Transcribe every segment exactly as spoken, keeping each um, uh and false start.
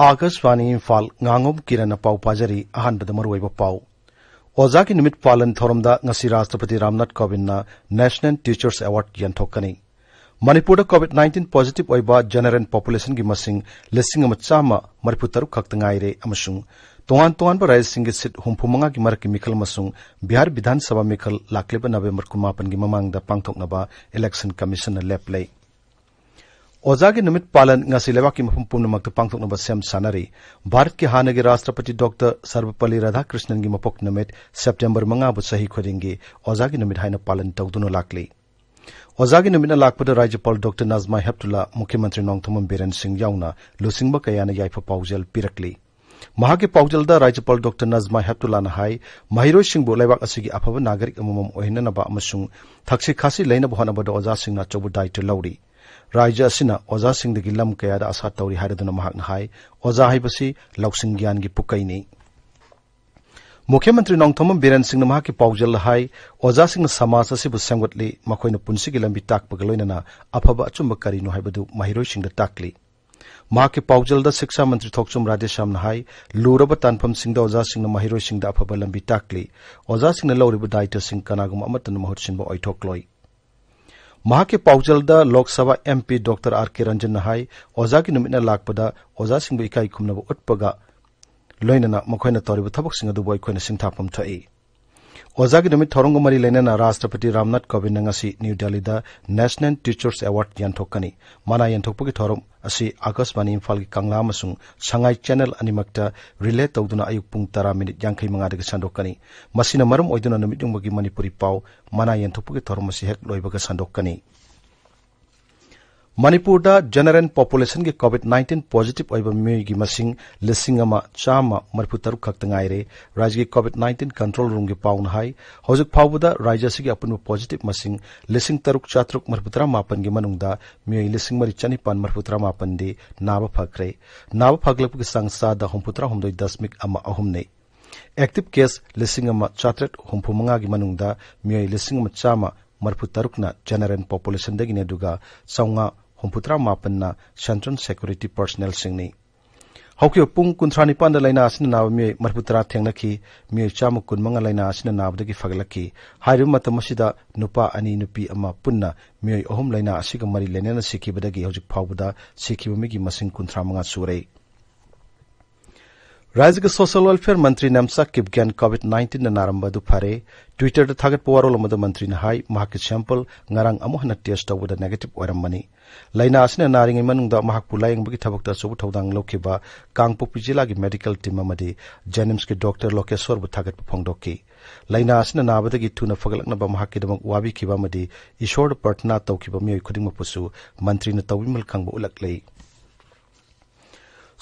ꯑꯥꯀꯥꯁꯕꯥꯅꯤ ꯏꯝꯐꯥꯜ, ꯉꯥꯉꯣꯝ ꯀꯤꯔꯟꯅ ꯄꯥꯎ ꯄꯥꯖꯔꯤ꯫ ꯑꯍꯥꯟꯕꯗ ꯃꯔꯨꯑꯣꯏꯕ ꯄꯥꯎ꯫ ꯑꯣꯖꯥꯒꯤ ꯅꯨꯃꯤꯠ ꯄꯥꯂꯟ ꯊꯧꯔꯝꯗ ꯉꯁꯤ ꯔꯥꯁꯇ꯭ꯔꯄꯇꯤ ꯔꯥꯝꯅꯥꯊ ꯀꯣꯕꯤꯟꯗꯅ National Teachers Award ꯌꯦꯟꯊꯣꯛꯀꯅꯤ꯫ ꯃꯅꯤꯄꯨꯔꯗ COVID nineteen positive ꯑꯣꯏꯕ general populationꯒꯤ ꯃꯁꯤꯡ ꯂꯤꯁꯤꯡ ꯑꯃ ꯆꯥꯝꯃ ꯃꯔꯤꯐꯨ ꯇꯔꯨꯛ ꯈꯛꯇ ꯉꯥꯏꯔꯦ ꯑꯃꯁꯨꯡ ꯇꯣꯉꯥꯟ ꯇꯣꯉꯥꯟꯕ ꯔꯥꯖ꯭ꯌꯁꯤꯡꯒꯤ seat ꯍꯨꯝꯐꯨ ꯃꯉꯥꯒꯤ ꯃꯔꯛꯀꯤ ꯃꯤꯈꯜ ꯑꯃꯁꯨꯡ ꯕꯤꯍꯥꯔ ꯕꯤꯙꯥꯟ ꯁꯚꯥ ꯃꯤꯈꯜ ꯂꯥꯛꯂꯤꯕ ꯅꯕꯦꯝꯕꯔ ꯀꯨꯟꯃꯥꯄꯟꯒꯤ ꯃꯃꯥꯡꯗ ꯄꯥꯡꯊꯣꯛꯅꯕ election commissionꯅ ꯂꯦꯞꯂꯦ꯫ ꯑꯣꯖꯥꯒꯤ ꯅꯨꯃꯤꯠ ꯄꯥꯂꯟ ꯉꯁꯤ ꯂꯩꯕꯥꯛꯀꯤ ꯃꯐꯝ ꯄꯨꯝꯅꯃꯛꯇ ꯄꯥꯡꯊꯣꯛꯅꯕ ꯁꯦꯝ ꯁꯥꯅꯔꯤ꯫ ꯚꯥꯔꯠꯀꯤ ꯍꯥꯟꯅꯒꯤ ꯔꯥꯁꯇ꯭ꯔꯄꯇꯤ ꯗꯣꯛꯇꯔ ꯁꯔꯕꯄꯜꯂꯤ ꯔꯥꯙꯥꯀ꯭ꯔꯤꯁꯅꯟꯒꯤ ꯃꯄꯣꯛ ꯅꯨꯃꯤꯠ ꯁꯦꯞꯇꯦꯝꯕꯔ ꯃꯉꯥꯕꯨ ꯆꯍꯤ ꯈꯨꯗꯤꯡꯒꯤ ꯑꯣꯖꯥꯒꯤ ꯅꯨꯃꯤꯠ ꯍꯥꯏꯅ ꯄꯥꯂꯟ ꯇꯧꯗꯨꯅ ꯂꯥꯛꯂꯤ꯫ ꯑꯣꯖꯥꯒꯤ ꯅꯨꯃꯤꯠꯅ ꯂꯥꯛꯄꯗ ꯔꯥꯖ꯭ꯌꯄꯥꯜ ꯗꯣꯛꯇꯔ ꯅꯖꯃꯥ ꯍꯦꯞꯇꯨꯜꯂꯥ, ꯃꯨꯈ꯭ꯌ ꯃꯟꯇ꯭ꯔꯤ ꯅꯣꯡꯊꯣꯝꯕꯝ ꯕꯤꯔꯦꯟ ꯁꯤꯡ ꯌꯥꯎꯅ ꯂꯨꯆꯤꯡꯕ ꯀꯌꯥꯅ ꯌꯥꯏꯐ ꯄꯥꯎꯖꯦꯜ ꯄꯤꯔꯛꯂꯤ꯫ ꯃꯍꯥꯛꯀꯤ ꯄꯥꯎꯖꯦꯜꯗ ꯔꯥꯖ꯭ꯌꯄꯥꯜ ꯗꯣꯛꯇꯔ ꯅꯖꯃꯥ ꯍꯦꯞꯇꯨꯜꯂꯥꯅ ꯍꯥꯏ, ꯃꯍꯩꯔꯣꯏꯁꯤꯡꯕꯨ ꯂꯩꯕꯥꯛ ꯑꯁꯤꯒꯤ ꯑꯐꯕ ꯅꯥꯒꯔꯤꯛ ꯑꯃꯃꯝ ꯑꯣꯏꯍꯟꯅꯅꯕ ꯑꯃꯁꯨꯡ ꯊꯛꯁꯤ ꯈꯥꯁꯤ ꯂꯩꯅꯕ ꯍꯣꯠꯅꯕꯗ ꯑꯣꯖꯥꯁꯤꯡꯅ ꯑꯆꯧꯕ ꯗꯥꯌꯤꯠꯇ ꯂꯧꯔꯤ꯫ ꯔꯥꯖ꯭ꯌ ꯑꯁꯤꯅ ꯑꯣꯖꯥꯁꯤꯡꯗꯒꯤ ꯂꯝ ꯀꯌꯥꯗ ꯑꯁꯥ ꯇꯧꯔꯤ ꯍꯥꯏꯔꯗꯨꯅ ꯃꯍꯥꯛꯅ ꯍꯥꯏ, ꯑꯣꯖꯥ ꯍꯥꯏꯕꯁꯤ ꯂꯧꯁꯤꯡ ꯒ꯭ꯌꯥꯟꯒꯤ ꯄꯨꯀꯩꯅꯤ꯫ ꯃꯨꯈ꯭ꯌ ꯃꯟꯇ꯭ꯔꯤ ꯅꯣꯡꯊꯣꯝꯕꯝ ꯕꯤꯔꯦꯟ ꯁꯤꯡꯅ ꯃꯍꯥꯛꯀꯤ ꯄꯥꯎꯖꯦꯜꯗ ꯍꯥꯏ, ꯑꯣꯖꯥꯁꯤꯡꯅ ꯁꯃꯥꯖ ꯑꯁꯤꯕꯨ ꯁꯦꯝꯒꯠꯂꯤ, ꯃꯈꯣꯏꯅ ꯄꯨꯟꯁꯤꯒꯤ ꯂꯝꯕꯤ ꯇꯥꯛꯄꯒ ꯂꯣꯏꯅꯅ ꯑꯐꯕ ꯑꯆꯨꯝꯕ ꯀꯔꯤꯅꯣ ꯍꯥꯏꯕꯗꯨ ꯃꯍꯩꯔꯣꯏꯁꯤꯡꯗ ꯇꯥꯛꯂꯤ꯫ ꯃꯍꯥꯛꯀꯤ ꯄꯥꯎꯖꯦꯜꯗ ꯁꯤꯛꯁꯥ ꯃꯟꯇ꯭ꯔꯤ ꯊꯣꯛꯆꯣꯝ ꯔꯥꯙꯦꯁ꯭ꯌꯥꯝꯅ ꯍꯥꯏ, ꯂꯨꯔꯕ ꯇꯥꯟꯐꯝꯁꯤꯡꯗ ꯑꯣꯖꯥꯁꯤꯡꯅ ꯃꯍꯩꯔꯣꯏꯁꯤꯡꯗ ꯑꯐꯕ ꯂꯝꯕꯤ ꯇꯥꯛꯂꯤ꯫ ꯑꯣꯖꯥꯁꯤꯡꯅ ꯂꯧꯔꯤꯕ ꯗꯥꯌꯤꯠꯇꯁꯤꯡ ꯀꯅꯥꯒꯨꯝꯕ ꯑꯃꯠꯇꯅ ꯃꯍꯨꯠ ꯁꯤꯟꯕ ꯑꯣꯏꯊꯣꯛꯂꯣꯏ꯫ ꯃꯍꯥꯛꯀꯤ ꯄꯥꯎꯖꯦꯜꯗ Lok Sabha MP doctor R ꯀꯦ ꯔꯟꯖꯟꯅ ꯍꯥꯏ, ꯑꯣꯖꯥꯒꯤ ꯅꯨꯃꯤꯠꯅ ꯂꯥꯛꯄꯗ ꯑꯣꯖꯥꯁꯤꯡꯕꯨ ꯏꯀꯥꯏ ꯈꯨꯝꯅꯕ ꯎꯠꯄꯒ ꯂꯣꯏꯅꯅ ꯃꯈꯣꯏꯅ ꯇꯧꯔꯤꯕ ꯊꯕꯛꯁꯤꯡ ꯑꯗꯨꯕꯨ ꯑꯩꯈꯣꯏꯅ ꯁꯤꯟꯊꯥꯐꯝ ꯊꯣꯛꯏ꯫ ꯑꯣꯖꯥꯒꯤ ꯅꯨꯃꯤꯠ ꯊꯧꯔꯝꯒ ꯃꯔꯤ ꯂꯩꯅꯅ ꯔꯥꯁꯇ꯭ꯔꯄꯇꯤ ꯔꯥꯝꯅꯥꯊ ꯀꯣꯕꯤꯟꯗꯅ ꯉꯁꯤ ꯅ꯭ꯌꯨ ꯗꯦꯜꯂꯤꯗ National Teachers Award ꯌꯦꯟꯊꯣꯛꯀꯅꯤ꯫ ꯃꯅꯥ ꯌꯦꯟꯊꯣꯛꯄꯒꯤ ꯊꯧꯔꯝ ꯑꯁꯤ ꯑꯥꯀꯥꯁꯕꯥꯅꯤ ꯏꯝꯐꯥꯜꯒꯤ ꯀꯪꯂꯥ ꯑꯃꯁꯨꯡ ꯁꯉꯥꯏ channel ꯑꯅꯤꯃꯛꯇ relay ꯇꯧꯗꯨꯅ ꯑꯌꯨꯛ ꯄꯨꯡ ꯇꯔꯥ ꯃꯤꯅꯤꯠ ꯌꯥꯡꯈꯩ ꯃꯉꯥꯗꯒꯤ ꯁꯟꯗꯣꯛꯀꯅꯤ꯫ ꯃꯁꯤꯅ ꯃꯔꯝ ꯑꯣꯏꯗꯨꯅ ꯅꯨꯃꯤꯠ ꯌꯨꯡꯕꯒꯤ ꯃꯅꯤꯄꯨꯔꯤ ꯄꯥꯎ ꯃꯅꯥ ꯌꯦꯟꯊꯣꯛꯄꯒꯤ ꯊꯧꯔꯝ ꯑꯁꯤ ꯍꯦꯛ ꯂꯣꯏꯕꯒ ꯁꯟꯗꯣꯛꯀꯅꯤ꯫ ꯃꯅꯤꯄꯨꯔꯗ general populationꯒꯤ COVID nineteen positive ꯑꯣꯏꯕ ꯃꯤꯑꯣꯏꯒꯤ ꯃꯁꯤꯡ ꯂꯤꯁꯤꯡ ꯑꯃ ꯆꯥꯝꯃ ꯃꯔꯤꯐꯨ ꯇꯔꯨꯛ ꯈꯛꯇ ꯉꯥꯏꯔꯦ꯫ ꯔꯥꯖ꯭ꯌꯒꯤ COVID nineteen control roomꯒꯤ ꯄꯥꯎꯅ ꯍꯥꯏ, ꯍꯧꯖꯤꯛ ꯐꯥꯎꯕꯗ ꯔꯥꯖ꯭ꯌ ꯑꯁꯤꯒꯤ ꯑꯄꯨꯟꯕ positive ꯃꯁꯤꯡ ꯂꯤꯁꯤꯡ ꯇꯔꯨꯛ ꯆꯥꯇ꯭ꯔꯨꯛ ꯃꯔꯤꯐꯨ ꯇꯔꯥ ꯃꯥꯄꯟꯒꯤ ꯃꯅꯨꯡꯗ ꯃꯤꯑꯣꯏ ꯂꯤꯁꯤꯡ ꯃꯔꯤ ꯆꯅꯤꯄꯥꯟ ꯃꯔꯤꯐꯨ ꯇꯔꯥ ꯃꯥꯄꯟꯗꯤ ꯅꯥꯕ ꯐꯈ꯭ꯔꯦ꯫ ꯅꯥꯕ ꯐꯒꯠꯂꯛꯄꯒꯤ ꯆꯥꯡ ꯆꯥꯗ ꯍꯨꯝꯐꯨ ꯇꯔꯥ ꯍꯨꯝꯗꯣꯏ ꯗꯁꯃꯤꯛ ꯑꯃ ꯑꯍꯨꯝꯅꯤ꯫ Active case ꯂꯤꯁꯤꯡ ꯑꯃ ꯆꯥꯇ꯭ꯔꯦꯠ ꯍꯨꯝꯐꯨ ꯃꯉꯥꯒꯤ ꯃꯅꯨꯡꯗ ꯃꯤꯑꯣꯏ ꯂꯤꯁꯤꯡ ꯑꯃ ꯆꯥꯝꯃ ꯃꯔꯤꯐꯨ ꯇꯔꯨꯛꯅ general populationꯗꯒꯤꯅꯤ, ꯑꯗꯨꯒ ꯆꯥꯝꯃꯉꯥ ꯍꯨꯝꯐꯨ ꯇꯔꯥ ꯃꯥꯄꯟꯅ central security personnelꯁꯤꯡꯅꯤ꯫ ꯍꯧꯈꯤꯕ ꯄꯨꯡ ꯀꯨꯟꯊ꯭ꯔꯥ ꯅꯤꯄꯥꯟꯗ ꯂꯥꯏꯅꯥ ꯑꯁꯤꯅ ꯅꯥꯕ ꯃꯤꯑꯣꯏ ꯃꯔꯤꯐꯨ ꯇꯔꯥ ꯊꯦꯡꯅꯈꯤ꯫ ꯃꯤꯑꯣꯏ ꯆꯥꯝꯃ ꯀꯨꯟ ꯃꯉꯥ ꯂꯥꯏꯅꯥ ꯑꯁꯤꯅ ꯅꯥꯕꯗꯒꯤ ꯐꯒꯠꯂꯛꯈꯤ꯫ ꯍꯥꯏꯔꯤꯕ ꯃꯇꯝ ꯑꯁꯤꯗ ꯅꯨꯄꯥ ꯑꯅꯤ, ꯅꯨꯄꯤ ꯑꯃ ꯄꯨꯟꯅ ꯃꯤꯑꯣꯏ ꯑꯍꯨꯝ ꯂꯥꯏꯅꯥ ꯑꯁꯤꯒ ꯃꯔꯤ ꯂꯩꯅꯅ ꯁꯤꯈꯤꯕꯗꯒꯤ ꯍꯧꯖꯤꯛ ꯐꯥꯎꯕꯗ ꯁꯤꯈꯤꯕ ꯃꯤꯒꯤ ꯃꯁꯤꯡ ꯀꯨꯟꯊ꯭ꯔꯥ ꯃꯉꯥ ꯁꯨꯔꯦ꯫ ꯔꯥꯖ꯭ꯌꯒꯤ ꯁꯣꯁꯤꯌꯦꯜ ꯋꯦꯜꯐꯤꯌꯔ ꯃꯟꯇ꯭ꯔꯤ ꯅꯦꯝꯆꯥ ꯀꯤꯞꯒꯦꯟ ꯀꯣꯚꯤꯗ ꯅꯥꯏꯟꯇꯤꯟꯅ ꯅꯥꯔꯝꯕ ꯑꯗꯨ ꯐꯔꯦ꯫ Twitter-ꯗ ꯊꯥꯒꯠꯄ ꯋꯥꯔꯣꯜ ꯑꯃꯗ ꯃꯟꯇ꯭ꯔꯤꯅ ꯍꯥꯏ, ꯃꯍꯥꯛꯀꯤ sample ꯉꯔꯥꯡ ꯑꯃꯨꯛ ꯍꯟꯅ test ꯇꯧꯕꯗ negative ꯑꯣꯏꯔꯝꯕꯅꯤ꯫ ꯂꯥꯏꯅꯥ ꯑꯁꯤꯅ ꯅꯥꯔꯤꯉꯩ ꯃꯅꯨꯡꯗ ꯃꯍꯥꯛꯄꯨ ꯂꯥꯌꯦꯡꯕꯒꯤ ꯊꯕꯛꯇ ꯑꯆꯧꯕ ꯊꯧꯗꯥꯡ ꯂꯧꯈꯤꯕ ꯀꯥꯡꯄꯣꯛꯄꯤ ꯖꯤꯂꯥꯒꯤ medical team ꯑꯃꯗꯤ JNIMS-ꯀꯤ doctor ꯂꯣꯀꯦꯁꯣꯔꯕꯨ ꯊꯥꯒꯠꯄ ꯐꯣꯡꯗꯣꯛꯈꯤ꯫ ꯂꯥꯏꯅꯥ ꯑꯁꯤꯅ ꯅꯥꯕꯗꯒꯤ ꯊꯨꯅ ꯐꯒꯠꯂꯛꯅꯕ ꯃꯍꯥꯛꯀꯤꯗꯃꯛ ꯋꯥꯕꯤꯈꯤꯕ ꯑꯃꯗꯤ ꯏꯁꯣꯔꯗ ꯄ꯭ꯔꯊꯅꯥ ꯇꯧꯈꯤꯕ ꯃꯤꯑꯣꯏ ꯈꯨꯗꯤꯡꯃꯛꯄꯨꯁꯨ ꯃꯟꯇ꯭ꯔꯤꯅ ꯇꯧꯕꯤꯃꯜ ꯈꯪꯕ ꯎꯠꯂꯛꯂꯤ꯫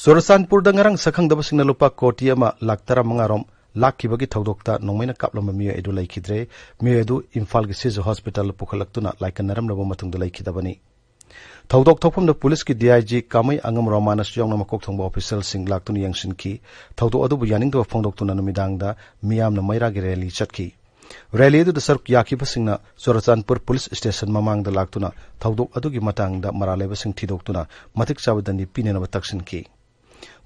ꯆꯨꯔꯆꯥꯟꯄꯨꯔꯗ ꯉꯔꯥꯡ ꯁꯛꯈꯪꯗꯕꯁꯤꯡꯅ ꯂꯨꯄꯥ ꯀꯣꯇꯤ ꯑꯃ ꯂꯥꯈ ꯇꯔꯥꯃꯉꯥ ꯔꯣꯝ ꯂꯥꯛꯈꯤꯕꯒꯤ ꯊꯧꯗꯣꯛꯇ ꯅꯣꯡꯃꯩꯅ ꯀꯥꯞꯂꯝꯕ ꯃꯤꯑꯣꯏ ꯑꯗꯨ ꯂꯩꯈꯤꯗ꯭ꯔꯦ꯫ ꯃꯤꯑꯣꯏ ꯑꯗꯨ ꯏꯝꯐꯥꯜꯒꯤ ꯁꯤꯖ ꯍꯣꯁꯄꯤꯇꯥꯜꯗ ꯄꯨꯈꯠꯂꯛꯇꯨꯅ ꯂꯥꯏꯀꯠꯅꯔꯝꯂꯕ ꯃꯇꯨꯡꯗ ꯂꯩꯈꯤꯗꯕꯅꯤ꯫ ꯊꯧꯗꯣꯛ ꯊꯣꯛꯐꯝꯗ ꯄꯨꯂꯤꯁꯀꯤ DIG ꯀꯥꯃꯩ ꯑꯉꯝ ꯔꯣꯃꯥꯅꯁꯨ ꯌꯥꯎꯅ ꯃꯀꯣꯛ ꯊꯣꯡꯕ ꯑꯣꯐꯤꯁꯤꯌꯦꯜꯁꯤꯡ ꯂꯥꯛꯇꯨꯅ ꯌꯦꯡꯁꯤꯟꯈꯤ꯫ ꯊꯧꯗꯣꯛ ꯑꯗꯨꯕꯨ ꯌꯥꯅꯤꯡꯗꯕ ꯐꯣꯡꯗꯣꯛꯇꯨꯅ ꯅꯨꯃꯤꯗꯥꯡꯗ ꯃꯤꯌꯥꯝꯅ ꯃꯩꯔꯥꯒꯤ rally ꯆꯠꯈꯤ꯫ Rally ꯑꯗꯨꯗ ꯁꯔꯨꯛ ꯌꯥꯈꯤꯕꯁꯤꯡꯅ ꯆꯨꯔꯆꯥꯟꯄꯨꯔ ꯄꯨꯂꯤꯁ ꯁ꯭ꯇꯦꯁꯟ ꯃꯃꯥꯡꯗ ꯂꯥꯛꯇꯨꯅ ꯊꯧꯗꯣꯛ ꯑꯗꯨꯒꯤ ꯃꯇꯥꯡꯗ ꯃꯔꯥꯜ ꯂꯩꯕꯁꯤꯡ ꯊꯤꯗꯣꯛꯇꯨꯅ ꯃꯇꯤꯛ ꯆꯥꯕ ꯗꯟꯗꯤ ꯄꯤꯅꯅꯕ ꯇꯛꯁꯤꯟꯈꯤ꯫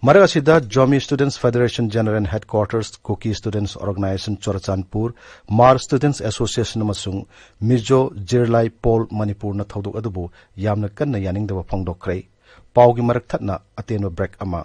ꯃꯔꯛ ꯑꯁꯤꯗ Zomi Students Federation General and Headquarters, Kuki Students Organisation Churachandpur, Hmar Students Association ꯑꯃꯁꯨꯡ Mizo Jirlai Pol Manipurꯅ ꯊꯧꯗꯣꯛ ꯑꯗꯨꯕꯨ ꯌꯥꯝꯅ ꯀꯟꯅ ꯌꯥꯅꯤꯡꯗꯕ ꯐꯣꯡꯗꯣꯛꯈ꯭ꯔꯦ꯫ ꯄꯥꯎꯒꯤ ꯃꯔꯛ ꯊꯠꯅ ꯑꯇꯦꯟꯕ break ꯑꯃ꯫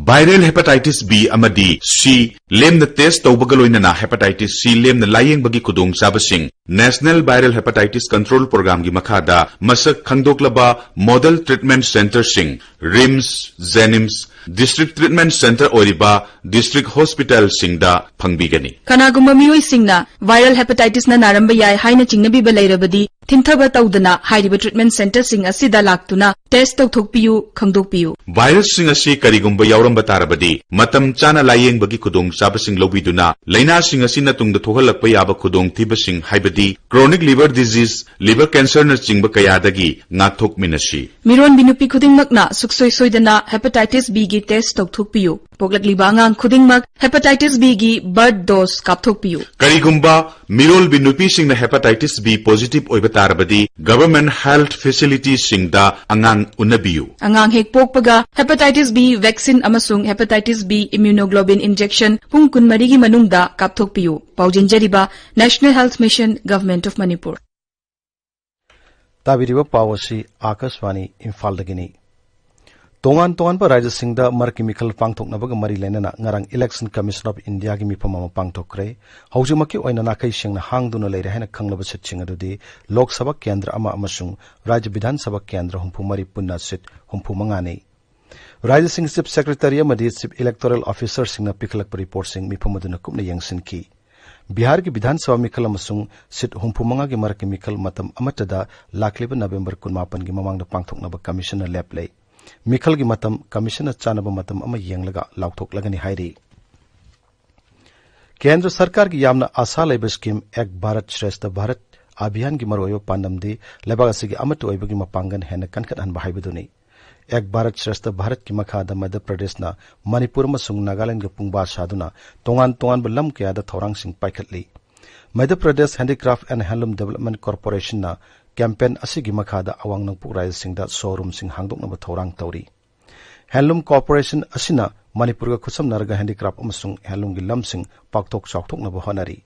Viral hepatitis B ꯑꯃꯗꯤ C ꯂꯦꯝꯅ test ꯇꯧꯕꯒ ꯂꯣꯏꯅꯅ hepatitis C ꯂꯦꯝꯅ ꯂꯥꯌꯦꯡꯕꯒꯤ ꯈꯨꯗꯣꯡꯆꯥꯕꯁꯤꯡ National Viral Hepatitis Control Programꯒꯤ ꯃꯈꯥꯗ ꯃꯁꯛ ꯈꯪꯗꯣꯛꯂꯕ model treatment centreꯁꯤꯡ RIMS, JNIMS, district treatment centre ꯑꯣꯏꯔꯤꯕ district hospitalꯁꯤꯡꯗ ꯐꯪꯕꯤꯒꯅꯤ꯫ ꯀꯅꯥꯒꯨꯝꯕ ꯃꯤꯑꯣꯏꯁꯤꯡꯅ viral hepatitisꯅ ꯅꯥꯔꯝꯕ ꯌꯥꯏ ꯍꯥꯏꯅ ꯆꯤꯡꯅꯕꯤꯕ ꯂꯩꯔꯕꯗꯤ, ꯊꯤꯡꯊꯕ ꯇꯧꯗꯅ ꯍꯥꯏꯔꯤꯕ treatment centreꯁꯤꯡ ꯑꯁꯤꯗ ꯂꯥꯛꯇꯨꯅ test ꯇꯧꯊꯣꯛꯄꯤꯌꯨ, ꯈꯪꯗꯣꯛꯄꯤꯌꯨ꯫ Virusꯁꯤꯡ ꯑꯁꯤ ꯀꯔꯤꯒꯨꯝꯕ ꯌꯥꯎꯔꯝꯕ ꯇꯥꯔꯕꯗꯤ, ꯃꯇꯝ ꯆꯥꯅ ꯂꯥꯌꯦꯡꯕꯒꯤ ꯈꯨꯗꯣꯡꯆꯥꯕꯁꯤꯡ ꯂꯧꯕꯤꯗꯨꯅ ꯂꯥꯏꯅꯥꯁꯤꯡ ꯑꯁꯤꯅ ꯇꯨꯡꯗ ꯊꯣꯛꯍꯜꯂꯛꯄ ꯌꯥꯕ ꯈꯨꯗꯣꯡꯊꯤꯕꯁꯤꯡ, ꯍꯥꯏꯕꯗꯤ chronic liver disease, liver cancerꯅꯆꯤꯡꯕ ꯀꯌꯥꯗꯒꯤ ꯉꯥꯛꯊꯣꯛꯃꯤꯟꯅꯁꯤ꯫ ꯃꯤꯔꯣꯟꯕꯤ ꯅꯨꯄꯤ ꯈꯨꯗꯤꯡꯃꯛꯅ ꯁꯨꯛꯁꯣꯏ ꯁꯣꯏꯗꯅ hepatitis Bꯒꯤ test ꯇꯧꯊꯣꯛꯄꯤꯌꯨ꯫ ꯄꯣꯛꯂꯛꯂꯤꯕ ꯑꯉꯥꯡ ꯈꯨꯗꯤꯡꯃꯛ hepatitis B ꯒꯤ birth dose ꯀꯥꯞꯊꯣꯛꯄꯤꯌꯨ꯫ ꯀꯔꯤꯒꯨꯝꯕ ꯃꯤꯔꯣꯜꯕꯤ ꯅꯨꯄꯤꯁꯤꯡꯅ hepatitis B positive ꯑꯣꯏꯕ ꯇꯥꯔꯕꯗꯤ, government health facility ꯁꯤꯡꯗ ꯑꯉꯥꯡ ꯎꯅꯕꯤꯌꯨ꯫ ꯑꯉꯥꯡ ꯍꯦꯛ ꯄꯣꯛꯄꯒ hepatitis B vaccine ꯑꯃꯁꯨꯡ hepatitis B immunoglobulin injection ꯄꯨꯡ ꯀꯨꯟꯃꯔꯤꯒꯤ ꯃꯅꯨꯡꯗ ꯀꯥꯞꯊꯣꯛꯄꯤꯌꯨ꯫ ꯄꯥꯎꯖꯦꯟꯖꯔꯤꯕ National Health Mission, Government of Manipur꯫ ꯇꯥꯕꯤꯔꯤꯕ ꯄꯥꯎ ꯑꯁꯤ ꯑꯥꯀꯥꯁꯕꯥꯅꯤ ꯏꯝꯐꯥꯜꯗꯒꯤꯅꯤ꯫ ꯇꯣꯉꯥꯟ ꯇꯣꯉꯥꯟꯕ ꯔꯥꯖ꯭ꯌꯁꯤꯡꯗ ꯃꯔꯛꯀꯤ ꯃꯤꯈꯜ ꯄꯥꯡꯊꯣꯛꯅꯕꯒ ꯃꯔꯤ ꯂꯩꯅꯅ ꯉꯔꯥꯡ Election Commission of India ꯒꯤ ꯃꯤꯐꯝ ꯑꯃ ꯄꯥꯡꯊꯣꯛꯈ꯭ꯔꯦ꯫ ꯍꯧꯖꯤꯛꯃꯛꯀꯤ ꯑꯣꯏꯅ ꯅꯥꯈꯩ ꯁꯦꯡꯅ ꯍꯥꯡꯗꯨꯅ ꯂꯩꯔꯦ ꯍꯥꯏꯅ ꯈꯪꯂꯕ ꯁꯤꯠꯁꯤꯡ ꯑꯗꯨꯗꯤ ꯂꯣꯛ ꯁꯚꯥ ꯀꯦꯟꯗ꯭ꯔ ꯑꯃ ꯑꯃꯁꯨꯡ ꯔꯥꯖ꯭ꯌ ꯕꯤꯙꯥꯟ ꯁꯚꯥ ꯀꯦꯟꯗ꯭ꯔ ꯍꯨꯝꯐꯨ ꯃꯔꯤ ꯄꯨꯟꯅ ꯁꯤꯠ ꯍꯨꯝꯐꯨ ꯃꯉꯥꯅꯤ꯫ ꯔꯥꯖ꯭ꯌꯁꯤꯡꯒꯤ Chief Secretary ꯑꯃꯗꯤ Chief Electoral Officer ꯁꯤꯡꯅ ꯄꯤꯈꯠꯂꯛꯄ ꯔꯤꯄꯣꯔꯠꯁꯤꯡ ꯃꯤꯐꯝ ꯑꯗꯨꯅ ꯀꯨꯞꯅ ꯌꯦꯡꯁꯤꯟꯈꯤ꯫ ꯕꯤꯍꯥꯔꯒꯤ ꯕꯤꯙꯥꯟ ꯁꯚꯥ ꯃꯤꯈꯜ ꯑꯃꯁꯨꯡ ꯁꯤꯠ ꯍꯨꯝꯐꯨ ꯃꯉꯥꯒꯤ ꯃꯔꯛꯀꯤ ꯃꯤꯈꯜ ꯃꯇꯝ ꯑꯃꯠꯇꯗ ꯂꯥꯛꯂꯤꯕ ꯅꯕꯦꯝꯕꯔ ꯀꯨꯟꯃꯥꯄꯟꯒꯤ ꯃꯃꯥꯡꯗ ꯄꯥꯡꯊꯣꯛꯅꯕ ꯀꯃꯤꯁꯟꯅ ꯂꯦꯞꯂꯦ꯫ ꯃꯤꯈꯜꯒꯤ ꯃꯇꯝ ꯀꯃꯤꯁꯟꯅ ꯆꯥꯅꯕ ꯃꯇꯝ ꯑꯃ ꯌꯦꯡꯂꯒ ꯂꯥꯎꯊꯣꯛꯂꯒꯅꯤ ꯍꯥꯏꯔꯤ꯫ ꯀꯦꯟꯗ꯭ꯔ ꯁꯔꯀꯥꯔꯒꯤ ꯌꯥꯝꯅ ꯑꯥꯁꯥ ꯂꯩꯕ ꯁ꯭ꯀꯤꯝ ꯑꯦꯛ ꯚꯥꯔꯠ ꯁ꯭ꯔꯦꯁꯊ ꯚꯥꯔꯠ ꯑꯚꯤꯌꯥꯟꯒꯤ ꯃꯔꯨꯑꯣꯏꯕ ꯄꯥꯟꯗꯝꯗꯤ ꯂꯩꯕꯥꯛ ꯑꯁꯤꯒꯤ ꯑꯃꯠꯇ ꯑꯣꯏꯕꯒꯤ ꯃꯄꯥꯡꯒꯜ ꯍꯦꯟꯅ ꯀꯟꯈꯠꯍꯟꯕ ꯍꯥꯏꯕꯗꯨꯅꯤ꯫ ꯑꯦꯛ ꯚꯥꯔꯠ ꯁ꯭ꯔꯦꯁꯊ ꯚꯥꯔꯠꯀꯤ ꯃꯈꯥꯗ ꯃꯙ꯭ꯌ ꯄ꯭ꯔꯗꯦꯁꯅ ꯃꯅꯤꯄꯨꯔ ꯑꯃꯁꯨꯡ ꯅꯥꯒꯥꯂꯦꯟꯗꯒ ꯄꯨꯡꯕꯥ ꯁꯥꯗꯨꯅ ꯇꯣꯉꯥꯟ ꯇꯣꯉꯥꯟꯕ ꯂꯝ ꯀꯌꯥꯗ ꯊꯧꯔꯥꯡꯁꯤꯡ ꯄꯥꯏꯈꯠꯂꯤ꯫ Madhya Pradesh Handicraft and Handloom Development Corporation ꯅ ꯀꯦꯝꯄꯦꯟ ꯑꯁꯤꯒꯤ ꯃꯈꯥꯗ ꯑꯋꯥꯡ ꯅꯣꯡꯄꯣꯛ ꯔꯥꯖ꯭ꯌꯁꯤꯡꯗ ꯁꯣꯔꯨꯝꯁꯤꯡ ꯍꯥꯡꯗꯣꯛꯅꯕ ꯊꯧꯔꯥꯡ ꯇꯧꯔꯤ꯫ Handloom Corporation ꯑꯁꯤꯅ ꯃꯅꯤꯄꯨꯔꯒ ꯈꯨꯠꯁꯝꯅꯔꯒ handicraft ꯑꯃꯁꯨꯡ handloom ꯒꯤ ꯂꯝꯁꯤꯡ ꯄꯥꯛꯊꯣꯛ ꯆꯥꯎꯊꯣꯛꯅꯕ ꯍꯣꯠꯅꯔꯤ꯫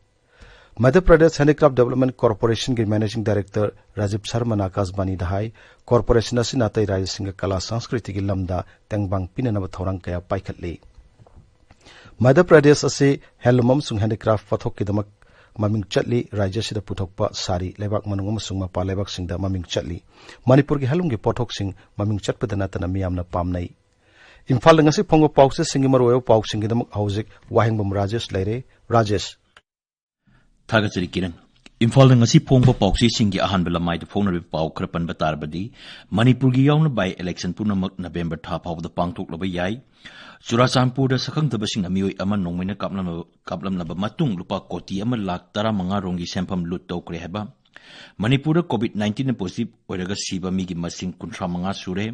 ꯃꯙ꯭ꯌ ꯄ꯭ꯔꯗꯦꯁ Handicraft Development Corporation ꯒꯤ Managing Director ꯔꯥꯖꯤꯕ ꯁꯔꯃꯅ ꯑꯥꯀꯥꯁꯕꯥꯅꯤꯗ ꯍꯥꯏ, corporation ꯑꯁꯤꯅ ꯑꯇꯩ ꯔꯥꯖ꯭ꯌꯁꯤꯡꯒ ꯀꯂꯥ ꯁꯪꯁꯀ꯭ꯔꯤꯇꯤꯒꯤ ꯂꯝꯗ ꯇꯦꯡꯕꯥꯡ ꯄꯤꯅꯅꯕ ꯊꯧꯔꯥꯡ ꯀꯌꯥ ꯄꯥꯏꯈꯠꯂꯤ꯫ ꯃꯙ꯭ꯌ ꯄ꯭ꯔꯗꯦꯁ ꯑꯁꯤ handloom ꯑꯃꯁꯨꯡ handicraft ꯄꯣꯠꯊꯣꯛꯀꯤꯗꯃꯛ ꯃꯃꯤꯡ ꯆꯠꯂꯤ꯫ ꯔꯥꯖ꯭ꯌ ꯑꯁꯤꯗ ꯄꯨꯊꯣꯛꯄ ꯁꯥꯔꯤ ꯂꯩꯕꯥꯛ ꯃꯅꯨꯡ ꯑꯃꯁꯨꯡ ꯃꯄꯥꯟ ꯂꯩꯕꯥꯛꯁꯤꯡꯗ ꯃꯃꯤꯡ ꯆꯠꯂꯤ꯫ ꯃꯅꯤꯄꯨꯔꯒꯤ handloom ꯒꯤ ꯄꯣꯠꯊꯣꯛꯁꯤꯡ ꯃꯃꯤꯡ ꯆꯠꯄꯗ ꯅꯠꯇꯅ ꯃꯤꯌꯥꯝꯅ ꯄꯥꯝꯅꯩ꯫ ꯏꯝꯐꯥꯜꯗ ꯉꯁꯤ ꯐꯣꯡꯕ ꯄꯥꯎꯆꯦꯁꯤꯡꯒꯤ ꯃꯔꯨꯑꯣꯏꯕ ꯄꯥꯎꯁꯤꯡꯒꯤꯗꯃꯛ ꯍꯧꯖꯤꯛ ꯋꯥꯍꯦꯡꯕꯝ ꯔꯥꯖꯦꯁ ꯂꯩꯔꯦ꯫ ꯔꯥꯖꯦꯁ꯫ ꯊꯥꯒꯠꯆꯔꯤ ꯀꯤꯔꯟ꯫ ꯏꯝꯐꯥꯜꯗ ꯉꯁꯤ ꯐꯣꯡꯕ ꯄꯥꯎꯆꯦꯁꯤꯡꯒꯤ ꯑꯍꯥꯟꯕ ꯂꯃꯥꯏꯗ ꯐꯣꯡꯅꯔꯤꯕ ꯄꯥꯎ ꯈꯔ ꯄꯟꯕ ꯇꯥꯔꯕꯗꯤ, ꯃꯅꯤꯄꯨꯔꯒꯤ ꯌꯥꯎꯅ by election ꯄꯨꯝꯅꯃꯛ ꯅꯕꯦꯝꯕꯔ ꯊꯥ ꯐꯥꯎꯕꯗ ꯄꯥꯡꯊꯣꯛꯂꯕ ꯌꯥꯏ꯫ ꯆꯨꯔꯥꯆꯥꯟꯄꯨꯔꯗ ꯁꯛꯈꯪꯗꯕꯁꯤꯡꯅ ꯃꯤꯑꯣꯏ ꯑꯃ ꯅꯣꯡꯃꯩꯅ ꯀꯥꯞꯂꯝꯂꯕ, ꯀꯥꯞꯂꯝꯂꯕ ꯃꯇꯨꯡ ꯂꯨꯄꯥ ꯀꯣꯇꯤ ꯑꯃ ꯂꯥꯈ ꯇꯔꯥꯃꯉꯥ ꯔꯣꯝꯒꯤ ꯁꯦꯟꯐꯝ ꯂꯨꯠ ꯇꯧꯈ꯭ꯔꯦ ꯍꯥꯏꯕ꯫ ꯃꯅꯤꯄꯨꯔꯗ COVID nineteen positive ꯑꯣꯏꯔꯒ ꯁꯤꯕ ꯃꯤꯒꯤ ꯃꯁꯤꯡ ꯀꯨꯟꯊ꯭ꯔꯥ ꯃꯉꯥ ꯁꯨꯔꯦ꯫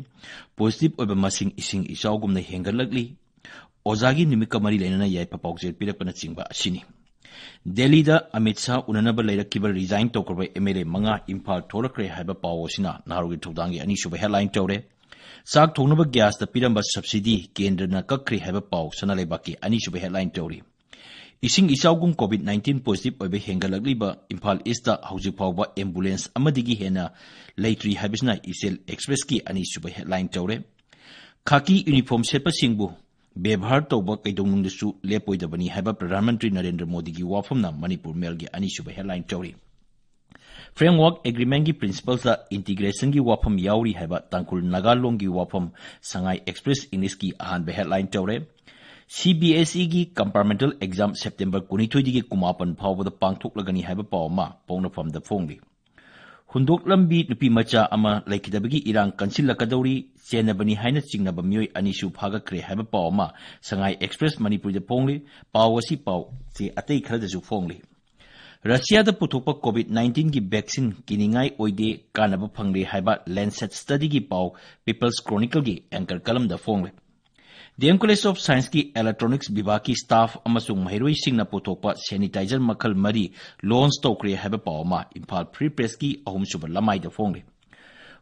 Positive ꯑꯣꯏꯕ ꯃꯁꯤꯡ ꯏꯁꯤꯡ ꯏꯆꯥꯎꯒꯨꯝꯅ ꯍꯦꯟꯒꯠꯂꯛꯂꯤ꯫ ꯑꯣꯖꯥꯒꯤ ꯅꯨꯃꯤꯠꯀ ꯃꯔꯤ ꯂꯩꯅꯅ ꯌꯥꯏꯐ ꯄꯥꯎꯖꯦꯜ ꯄꯤꯔꯛꯄꯅꯆꯤꯡꯕ ꯑꯁꯤꯅꯤ꯫ ꯗꯦꯜꯂꯤꯗ ꯑꯃꯤꯠ ꯁꯥꯍ ꯎꯅꯅꯕ ꯂꯩꯔꯛꯈꯤꯕ resign ꯇꯧꯈ꯭ꯔꯕ MLA ꯃꯉꯥ ꯏꯝꯐꯥꯜ ꯊꯣꯛꯂꯛꯈ꯭ꯔꯦ ꯍꯥꯏꯕ ꯄꯥꯎ ꯑꯁꯤꯅ ꯅꯍꯥꯔꯣꯜꯒꯤ ꯊꯧꯗꯥꯡꯒꯤ ꯑꯅꯤꯁꯨꯕ headline ꯇꯧꯔꯦ꯫ ꯆꯥꯛ ꯊꯣꯡꯅꯕ gasꯇ ꯄꯤꯔꯝꯕ subsidy ꯀꯦꯟꯗ꯭ꯔꯅ ꯀꯛꯈ꯭ꯔꯦ ꯍꯥꯏꯕ ꯄꯥꯎ ꯁꯅꯥ ꯂꯩꯕꯥꯛꯀꯤ ꯑꯅꯤꯁꯨꯕ headline ꯇꯧꯔꯤ꯫ ꯏꯁꯤꯡ ꯏꯆꯥꯎꯒꯨꯝ COVID nineteen positive ꯑꯣꯏꯕ ꯍꯦꯟꯒꯠꯂꯛꯂꯤꯕ ꯏꯝꯐꯥꯜ ꯏꯁꯇ ꯍꯧꯖꯤꯛ ꯐꯥꯎꯕ ambulance ꯑꯃꯗꯒꯤ ꯍꯦꯟꯅ ꯂꯩꯇ꯭ꯔꯤ ꯍꯥꯏꯕꯁꯤꯅ ꯏꯆꯦꯜ Expressꯀꯤ ꯑꯅꯤꯁꯨꯕ headline ꯇꯧꯔꯦ꯫ ꯈꯥꯀꯤ uniform ꯁꯦꯠꯄꯁꯤꯡꯕꯨ ꯕꯦꯕꯍꯥꯔ ꯇꯧꯕ ꯀꯩꯗꯧꯅꯨꯡꯗꯁꯨ ꯂꯦꯞꯄꯣꯏꯗꯕꯅꯤ ꯍꯥꯏꯕ ꯄ꯭ꯔꯙꯥꯟ ꯃꯟꯇ꯭ꯔꯤ ꯅꯔꯦꯟꯗ꯭ꯔ ꯃꯣꯗꯤꯒꯤ ꯋꯥꯐꯝꯅ ꯃꯅꯤꯄꯨꯔ ꯃꯦꯜꯒꯤ ꯑꯅꯤꯁꯨꯕ headline ꯇꯧꯔꯤ꯫ Framework Agreementꯀꯤ principlesꯇ integrationꯒꯤ ꯋꯥꯐꯝ ꯌꯥꯎꯔꯤ ꯍꯥꯏꯕ ꯇꯥꯡꯈꯨꯜ ꯅꯥꯒꯥ ꯂꯣꯟꯒꯤ ꯋꯥꯐꯝ ꯁꯉꯥꯏ Express Englishꯀꯤ ꯑꯍꯥꯟꯕ headline ꯇꯧꯔꯦ꯫ CBSEꯒꯤ compartmental exam September ꯀꯨꯟꯅꯤꯊꯣꯏꯗꯒꯤ ꯀꯨꯟꯃꯥꯄꯟ ꯐꯥꯎꯕꯗ ꯄꯥꯡꯊꯣꯛꯂꯒꯅꯤ ꯍꯥꯏꯕ ꯄꯥꯎ ꯑꯃ ꯄꯣꯛꯅꯐꯝꯗ ꯐꯣꯡꯂꯤ꯫ ꯍꯨꯟꯗꯣꯛꯂꯝꯕꯤ ꯅꯨꯄꯤ ꯃꯆꯥ ꯑꯃ ꯂꯩꯈꯤꯗꯕꯒꯤ ꯏꯔꯥꯡ ꯀꯟꯁꯤꯜꯂꯛꯀꯗꯧꯔꯤ, ꯆꯦꯟꯅꯕꯅꯤ ꯍꯥꯏꯅ ꯆꯤꯡꯅꯕ ꯃꯤꯑꯣꯏ ꯑꯅꯤꯁꯨ ꯐꯥꯒꯠꯈ꯭ꯔꯦ ꯍꯥꯏꯕ ꯄꯥꯎ ꯑꯃ ꯁꯉꯥꯏ Express ꯃꯅꯤꯄꯨꯔꯤꯗ ꯐꯣꯡꯂꯤ꯫ ꯄꯥꯎ ꯑꯁꯤ ꯄꯥꯎ ꯆꯦ ꯑꯇꯩ ꯈꯔꯗꯁꯨ ꯐꯣꯡꯂꯤ꯫ ꯔꯁꯤꯌꯥꯗ ꯄꯨꯊꯣꯛꯄ COVID nineteenꯒꯤ vaccine ꯀꯤꯅꯤꯡꯉꯥꯏ ꯑꯣꯏꯗꯦ, ꯀꯥꯟꯅꯕ ꯐꯪꯂꯦ ꯍꯥꯏꯕ Lancet studyꯒꯤ ꯄꯥꯎ People's Chronicleꯒꯤ anchor columnꯗ ꯐꯣꯡꯂꯤ꯫ DM College of Scienceꯀꯤ electronics ꯕꯤꯚꯥꯒꯀꯤ staff ꯑꯃꯁꯨꯡ ꯃꯍꯩꯔꯣꯏꯁꯤꯡꯅ ꯄꯨꯊꯣꯛꯄ sanitizer ꯃꯈꯜ ꯃꯔꯤ launch ꯇꯧꯈ꯭ꯔꯦ ꯍꯥꯏꯕ ꯄꯥꯎ ꯑꯃ ꯏꯝꯐꯥꯜ Free Pressꯀꯤ ꯑꯍꯨꯝꯁꯨꯕ ꯂꯃꯥꯏꯗ ꯐꯣꯡꯂꯤ꯫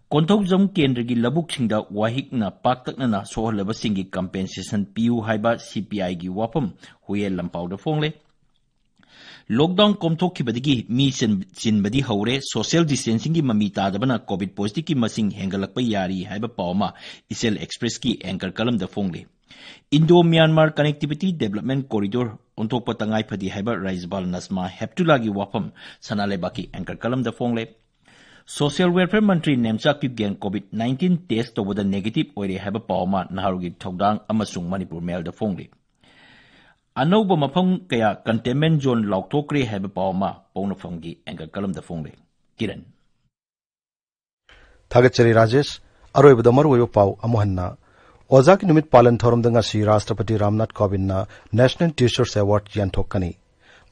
ꯀꯣꯟꯊꯧꯖꯝ ꯀꯦꯟꯗ꯭ꯔꯒꯤ ꯂꯧꯕꯨꯛꯁꯤꯡꯗ ꯋꯥꯍꯤꯛꯅ ꯄꯥꯛꯇꯛꯅꯅ ꯁꯣꯛꯍꯜꯂꯕꯁꯤꯡꯒꯤ compensation ꯄꯤꯌꯨ ꯍꯥꯏꯕ CPIꯒꯤ ꯋꯥꯐꯝ ꯍꯨꯌꯦꯟ ꯂꯝꯄꯥꯎꯗ ꯐꯣꯡꯂꯦ꯫ Lockdown ꯀꯣꯝꯊꯣꯛꯈꯤꯕꯗꯒꯤ ꯃꯤ ꯆꯤꯟ-, ꯆꯤꯟꯕꯗꯤ ꯍꯧꯔꯦ꯫ Social distancingꯒꯤ ꯃꯃꯤ ꯇꯥꯗꯕꯅ COVID positiveꯀꯤ ꯃꯁꯤꯡ ꯍꯦꯟꯒꯠꯂꯛꯄ ꯌꯥꯔꯤ ꯍꯥꯏꯕ ꯄꯥꯎ ꯑꯃ ꯏꯆꯦꯜ Expressꯀꯤ anchor columnꯗ ꯐꯣꯡꯂꯤ꯫ Indo Myanmar Connectivity Development Corridor ꯑꯣꯟꯊꯣꯛꯄ ꯇꯉꯥꯏ ꯐꯗꯦ ꯍꯥꯏꯕ ꯔꯥꯖ꯭ꯌꯄꯥꯜ ꯅꯁꯃꯥ ꯍꯦꯞꯇꯨꯂꯥꯒꯤ ꯋꯥꯐꯝ ꯁꯅꯥ ꯂꯩꯕꯥꯛꯀꯤ anchor columnꯗ ꯐꯣꯡꯂꯦ꯫ Social Welfare ꯃꯟꯇ꯭ꯔꯤ ꯅꯦꯝꯆꯥꯛ ꯀꯤꯞꯒꯦꯟ COVID nineteen test ꯇꯧꯕꯗ negative ꯑꯣꯏꯔꯦ ꯍꯥꯏꯕ ꯄꯥꯎ ꯑꯃ ꯅꯍꯥꯔꯣꯜꯒꯤ ꯊꯧꯗꯥꯡ ꯑꯃꯁꯨꯡ ꯃꯅꯤꯄꯨꯔ ꯃꯦꯜꯗ ꯐꯣꯡꯂꯤ꯫ ꯑꯅꯧꯕ ꯃꯐꯝ ꯀꯌꯥ containment zone ꯂꯥꯎꯊꯣꯛꯈ꯭ꯔꯦ ꯍꯥꯏꯕ ꯄꯥꯎ ꯑꯃ ꯄꯣꯛꯅꯐꯝꯒꯤ anchor columnꯗ ꯐꯣꯡꯂꯤ꯫ ꯀꯤꯔꯟ꯫ ꯊꯥꯒꯠꯆꯔꯤ ꯔꯥꯖꯦꯁ꯫ ꯑꯔꯣꯏꯕꯗ ꯃꯔꯨꯑꯣꯏꯕ ꯄꯥꯎ ꯑꯃꯨꯛ ꯍꯟꯅ꯫ ꯑꯣꯖꯥꯒꯤ ꯅꯨꯃꯤꯠ ꯄꯥꯂꯟ ꯊꯧꯔꯝꯗ ꯉꯁꯤ ꯔꯥꯁꯇ꯭ꯔꯄꯇꯤ ꯔꯥꯝꯅꯥꯊ ꯀꯣꯕꯤꯟꯗꯅ National Teachers Award ꯌꯦꯟꯊꯣꯛꯀꯅꯤ꯫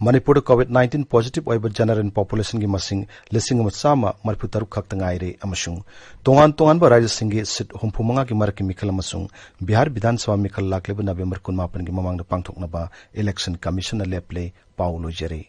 ꯃꯅꯤꯄꯨꯔꯗ ꯀꯣꯚꯤꯗ ꯅꯥꯏꯟꯇꯤꯟ ꯄꯣꯖꯤꯇꯤꯚ ꯑꯣꯏꯕ ꯖꯦꯅꯔꯦꯜ ꯄꯣꯄꯨꯂꯦꯁꯟꯒꯤ ꯃꯁꯤꯡ ꯂꯤꯁꯤꯡ ꯑꯃ ꯆꯥꯝꯃ ꯃꯔꯤꯐꯨ ꯇꯔꯨꯛ ꯈꯛꯇ ꯉꯥꯏꯔꯦ ꯑꯃꯁꯨꯡ ꯇꯣꯉꯥꯟ ꯇꯣꯉꯥꯟꯕ ꯔꯥꯖ꯭ꯌꯁꯤꯡꯒꯤ ꯁꯤꯠ ꯍꯨꯝꯐꯨ ꯃꯉꯥꯒꯤ ꯃꯔꯛꯀꯤ ꯃꯤꯈꯜ ꯑꯃꯁꯨꯡ ꯕꯤꯍꯥꯔ ꯕꯤꯙꯥꯟ ꯁꯚꯥ ꯃꯤꯈꯜ ꯂꯥꯛꯂꯤꯕ ꯅꯕꯦꯝꯕꯔ ꯀꯨꯟꯃꯥꯄꯟꯒꯤ ꯃꯃꯥꯡꯗ ꯄꯥꯡꯊꯣꯛꯅꯕ ꯏꯂꯦꯛꯁꯟ ꯀꯃꯤꯁꯟꯅ ꯂꯦꯞꯂꯦ꯫ ꯄꯥꯎ ꯂꯣꯏꯖꯔꯦ꯫